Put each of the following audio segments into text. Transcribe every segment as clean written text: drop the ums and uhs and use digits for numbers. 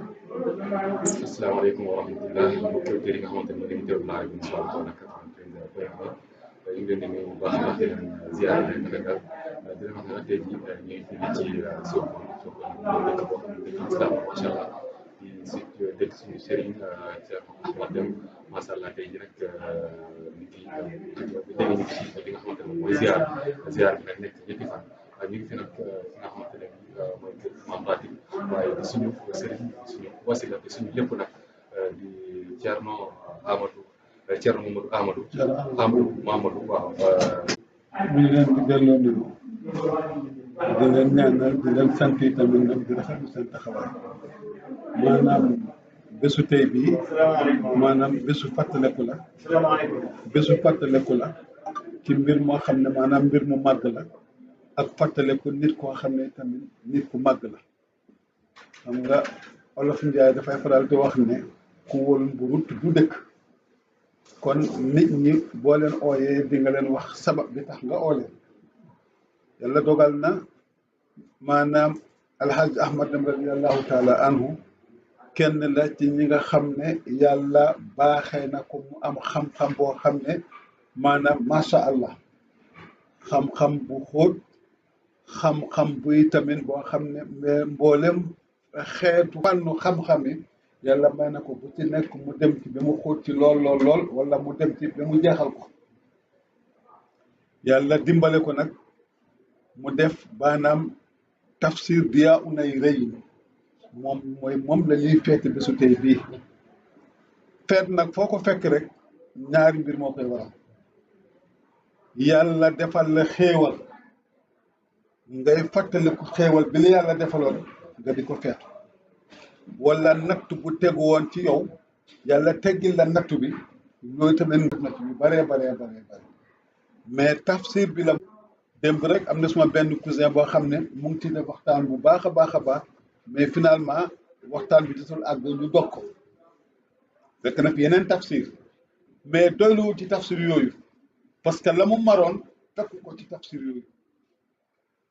asalaamaaleykum wa rahmatulah mbokki auditeurs yi nga xamante ni dañuy teewlu live bi incha allah 93.1 ñu ngi leen di nuyu bu baax a baax di leen ziar di leen tëggal di leen wax ne nag tey jii ñu ngi fii ci Sokone dëkk boo xam ne dëkk islam macha allah di si dëkk suñu sëriñ Cheikh Ahmad Deme macha allah tey jii nag ñu ngi dégg ñu ci li nga xamante ne mooy ziar bi nag nekk ñetti fan ñu ngi fi nag fi nga xamante ne mooy kër Mame Faty waaye di suñu sëriñ suñu wasila te suñu lépp nag di Thierno Amadou Mamadou waaw. ñu ngi leen di delloo nuyu di leen ñaanal di leen sant tamit nag di rafetlu seen taxawaay maanaam bésu tey bii maanaam bésu fàttaleku la ci mbir moo xam ne maanaam mbir mu màgg la ak fàttaleku nit koo xam ne tamit nit ku màgg la xam nga Olof Njaay dafay faral di wax ne ku wóolu mburut du dëkk kon nit ñi boo leen ooyee di nga leen wax sabab bi tax nga oo leen yàlla dogal na maanaam alxaaj Ahmad Deme radiallahu taala anhu kenn la ci ñi nga xam ne yàlla baaxee na ko mu am xam-xam boo xam ne maanaam macha allah xam-xam bu xóot xam-xam buy tamit boo xam ne mboolem xeetu fànnu xam-xam yi yàlla may na ko bu ci nekk mu dem ci ba mu xóot ci lool wala mu dem ci ba mu jeexal ko yàlla dimbale ko nag mu def baanaam tafsir diyaa unay rëy moom la ñuy feete bésu tey bii feet nag foo ko fekk rek ñaari mbir moo koy waral yàlla defal la xéewal ngay fàttaliku xéewal bi la yàlla defaloon nga di ko feetu wala natt bu tegu woon ci yow yàlla teggil la natt bi loolu tamit natt bi baree mais tafsir bi la démb rek am na suma benn cousin boo xam ne mu ngi ci def waxtaan bu baax a baax mais finalement waxtaan bi gisul àgg ñu dog ko fekk na fi yeneen tafsir mais doyluwul ci tafsir yooyu parce que la mu maroon fekk ko ci tafsir yooyu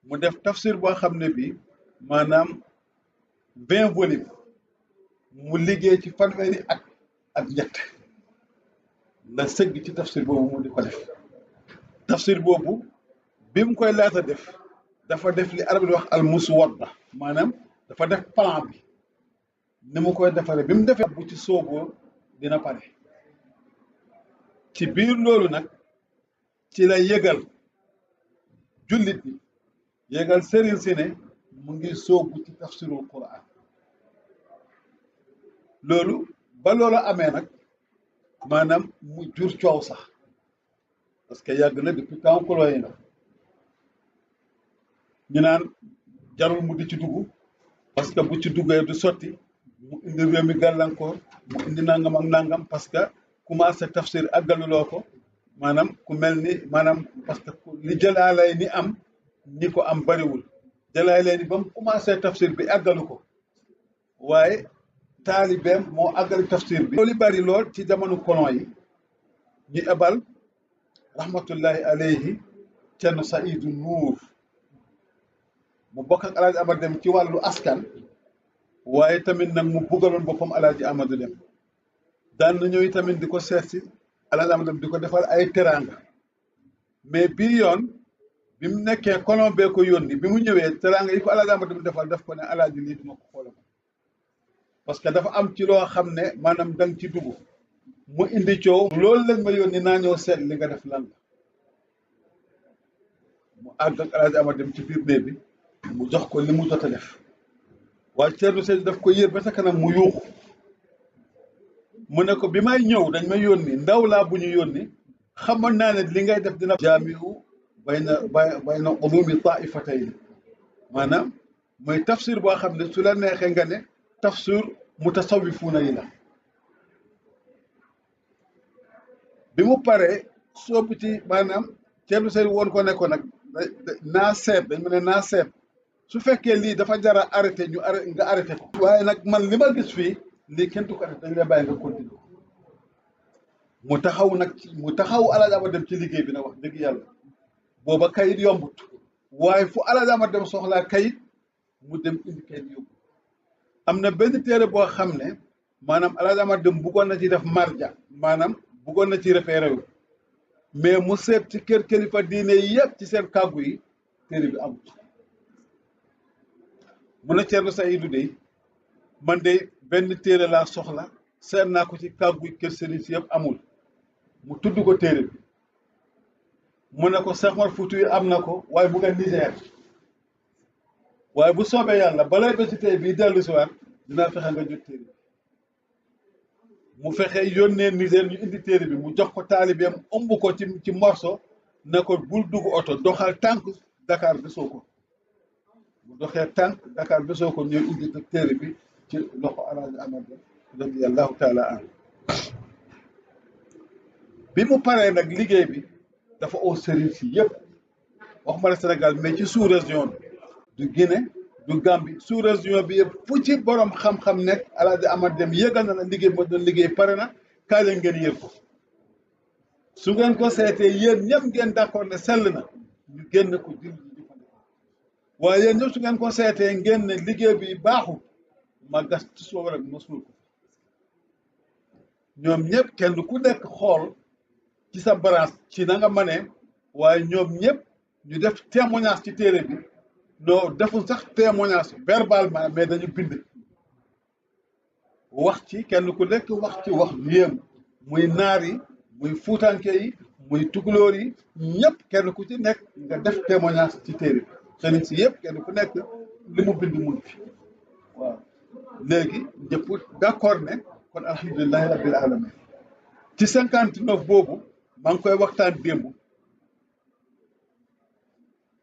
mu def tafsir boo xam ne bi maanaam 20 volumes mu liggéey ci fanweeri at ak ñett la sëgg ci tafsir boobu mu di ko def tafsir boobu bi mu koy laata def dafa def li arab di wax al muswadda maanaam dafa def plan bi ni mu koy defaree bi mu defee bu ci sooboo dina pare ci biir loolu nag ci la yëgal jullit bi yëgal sëriñ si ne mu ngi soobu ci tafsirul Quran loolu ba loolu amee nag maanaam mu jur coow sax parce que yàgg na depuis temps colon yi na ñu naan jarul mu di ci dugg parce que bu ci duggee du sotti mu indi réew mi gàllankoor mu indi nangam ak nangam parce que commencé tafsir àggaluloo ko maanaam ku mel ni maanaam parce que li jëlaalay ni am ñi ko am bariwul jëlaalay ni ba mu commencé tafsir bi àggalu ko waaye taalibeem moo àggali tafsir bi loolu bari lool ci jamono colon yi ñu ebal rahmatullahi alayhi Cerno Saidu Nuur mu bokk ak Alaaji Amadou Deme ci wàllu askan waaye tamit nag mu buggaloon boppam Alaaji Amadou Deme daan na ñëw tamit di ko seet si Alaaji Amadou Deme di ko defal ay teraanga mais bii yoon bi mu nekkee colon bee ko yónni bi mu ñëwee teraanga yi ko Alaaji Amadou Deme defal daf ko ne alaaji lii duma ko xoolal parce que dafa am ci loo xam ne maanaam danga ci dugg mu indi coow loolu lañ ma yónni naa ñëw seet li nga def lan la mu àgg ak Alaaji Amadou Deme ci biir néeg bi mu jox ko li mu jot a def waaye Thierno Seydou daf ko yër ba sa kanam mu yuuxu mu ne ko bi may ñëw dañ ma yónni ndaw laa bu ñu yónni xamoon naa ne li ngay def dina jaamiu bayna ulumi taifatayn maanaam mooy tafsir boo xam ne su la neexee nga ne tafsir mutasawifuuna yi la bi mu paree soobu ci maanaam Thierno Seydou woon ko ne ko nag naa seet dañ mu ne naa seet su fekkee lii dafa jara arrêté ñu nga arrêté ko waaye nag man li ma gis fii lii kenn du ko arrêté dañ lay bàyyi nga continuer mu taxaw nag mu taxaw Alaaji Amadou Deme ci liggéey bi nag wax dëgg yàlla booba kayit yombut waaye fu Alaaji Amadou Deme soxlaa kayit mu dem indi kayit yóbbu. am na benn téere boo xam ne maanaam Alaaji Amar Dem buggoon na ci def marja maanaam buggoon na ci référé wu mais mu seet ci kër kilifa diine yëpp ci seen kàggu yi téere bi amul. mu ne Thierno Saïdou de man de benn téere laa soxla seet naa ko ci kàggu kër sëriñ si yëpp amul. mu tudd ko téere bi mu ne ko Cheikh Omar Foutiyou yi am na ko waaye bu nga Niger waaye bu soobee yàlla balay ba ci tey bii dellu si waat dinaa fexe nga jot téere bi mu fexe yónnee Niger ñu indi téere bi mu jox ko taalibeem ëmb ko ci morso ne ko bul dugg oto doxal tànk Dakar ba soo ko mu doxee tànk Dakar ba soo ko ñëw indi téere bi ci loxo Alaaji Amar Dem radiyallahu taala an bi mu paree nag liggéey bi dafa oo sëriñ si yëpp waxuma la Sénégal mais ci sous-région bi du Guinée du Gambie sous-région bi yëpp fu ci borom xam-xam nekk Alaaji Amar Dem yëgal na la liggéey ma doon liggéey pare na kaay leen ngeen yër ko su ngeen ko seetee yéen ñëpp ngeen d'accord ne sell na ñu génn ko jël ji jëfandikoo waaye yéen ñëpp su ngeen ko seetee ngeen ne liggéey bi baaxul ma gas ci suuf rek ma suul ko ñoom ñëpp kenn ku nekk xool ci sa branche ci na nga mënee waaye ñoom ñëpp ñu def témoignage ci téere bi non deful sax témoignage verbalement mais dañu bind wax ci kenn ku nekk wax ci wax yéem muy naar yi muy fuutanke yi muy tukulóor yi ñëpp kenn ku ci nekk nga def témoignage ci téere bi sëriñ si yëpp kenn ku nekk li mu bind mun fi waaw léegi ñëpp d'accord ne kon alhamdulilahi rabbil alamin ci 59 boobu maa ngi koy waxtaan démb